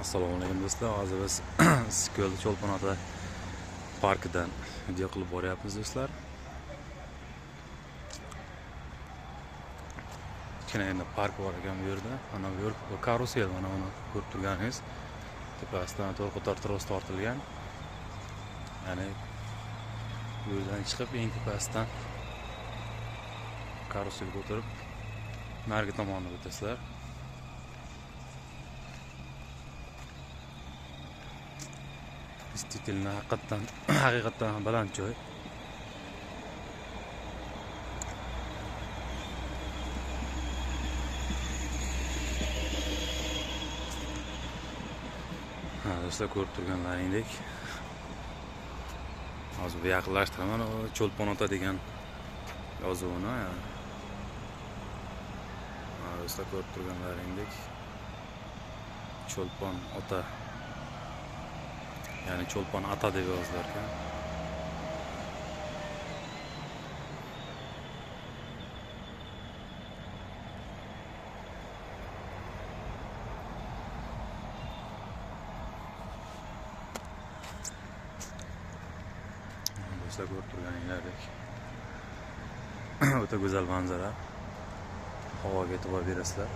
Assalomu alaykum do'stlar. Hozir biz Issiqko'l Cho'lpon-ota parkidan video qilib boryapmiz do'stlar. Kichkina endi park bor ekan bu yerda. Mana bu yer karusel, mana buni ko'rib turganingiz. Tepasidan to'rt qator tros tortilgan. Ya'ni bu yerdan chiqib eng tepasidan karuselga o'tirib narigi tomonni o'tasizlar. Действительно, haqiqatdan ham baland joy. Ha, do'stlar, ko'rib turganlaringdek. Hozir bu yaqinlashtiraman, Cho'lpon-ota degan yozuvini. Ha, do'stlar, ko'rib turganlaringdek Cho'lpon-ota, ya'ni Cho'lpon ota deb yozilar ekan. Do'stlar, ko'rib turganinglardek o'ta go'zal manzara. Havoga e'tibor berasizlar.